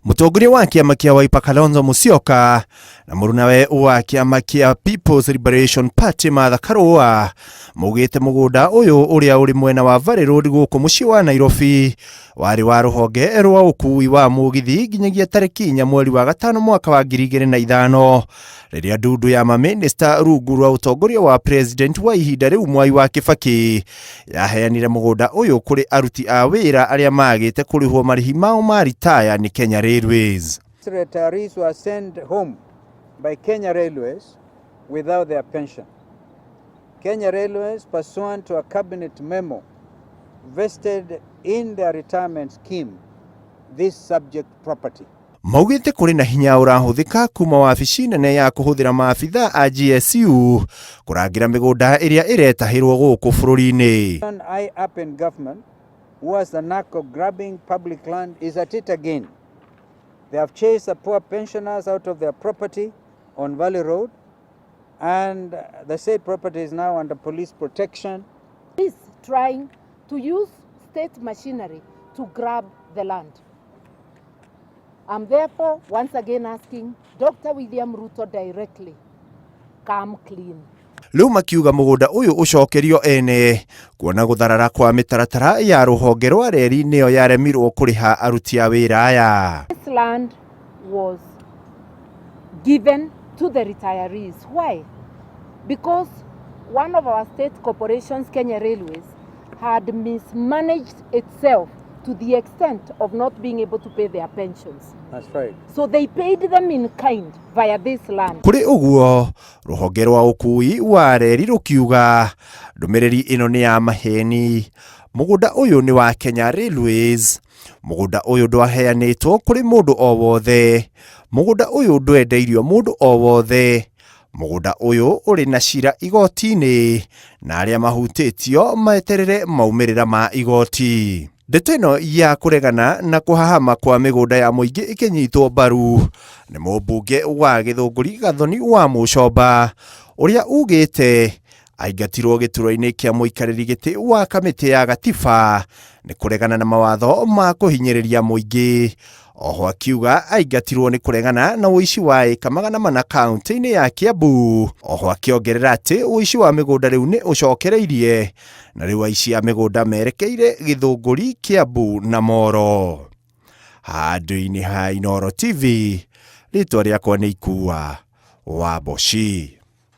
Mũtongoria wa kĩama kĩa Wiper Kalonzo Musyoka na mũrunawe wa kĩama kĩa People's Liberation Party Martha Karũa maugĩte mũgũnda ũyũ ũrĩa ũrĩ mwena wa Valley Road gũkũ mũciĩ wa Nairobi warĩ wa rũhonge rwa ũkuui wa mũgithi nginyagia tarĩki 4 mweri wa gatano mwaka wa 2005 rĩrĩa ndundu ya mamĩnĩsta rungu rwa ũtongoria wa president wa ihinda rĩu Mwai wa Kĩbakĩ yaheanire mũgũnda ũyũ kũrĩ aruti a wĩra arĩa magĩte kũrĩhwo marĩhi mao ma ritaya nĩ Kenya Railways. Retirees were sent home by Kenya Railways without their pension. Kenya Railways, pursuant to a cabinet memo, vested in their retirement scheme this subject property. Maugĩte kũrĩ na hinya ũrahũthĩka kuma wabici nene ya kũhũthĩra maabitha a GSU kũrangĩra mĩgũnda ĩrĩa ĩretahĩrwo gũkũ bũrũri-inĩ. I up in government who has the knack of grabbing public land is at it again. They have chased the poor pensioners out of their property on Valley Road, and the said property is now under police protection. Is trying to use state machinery to grab the land. I'm therefore once again asking Dr. William Ruto directly, come clean. Rĩu makiuga mũgũnda ũyũ ũcokerio ene kuona gũtharara kwa mĩtaratara ya rũhonge rwa reri nĩyo yaremirwo kũrĩha aruti a wĩra aya. This land was given to the retirees. Why? Because one of our state corporations, Kenya Railways, had mismanaged itself to the extent of not being able to pay their pensions. That's right. So they paid them in kind via this land. Kũrĩ ũguo rũhonge rwa ũkui wa reri rũkiuga ndũmĩrĩri ĩno nĩ ya maheni. Mũgũnda ũyũ nĩ wa Kenya Railways. Mũgũnda ũyũ ndwaheanĩtwo kũrĩ mũndũ o wothe. Mũgũnda ũyũ ndwendeirio mũndũ o wothe. Mũgũnda ũyũ ũrĩ na cira igoti-inĩ na arĩa mahutĩtio meterere maumĩrĩra ma igoti. Ndeto ĩno ya kũregana na kũhahama kwa mĩgũnda ya mũingĩ ĩkĩnyitwo mbaru nĩ mũmbunge wa Gĩthũngũri Gathoni wa Mũcomba ũrĩa ugĩte aingatirwo gĩturwa-inĩ kĩa mũikarĩri gĩtĩ wa kamĩtĩ ya gatiba nĩ kũregana na mawatho ma kũhinyĩrĩria mũingĩ. Oho akiuga aingatirwo nĩ kũregana na ũici wa ĩka 400 kaunti-inĩ ya Kiambu. Oho akĩongerera atĩ ũici wa mĩgũnda rĩu nĩ ũcokereirie na rĩu aici a mĩgũnda merekeire Gĩthũngũri, Kiambu na Moro. Handũ-inĩ ha Inooro TV, rĩtwa rĩakwa nĩ Ikua wa Mboci.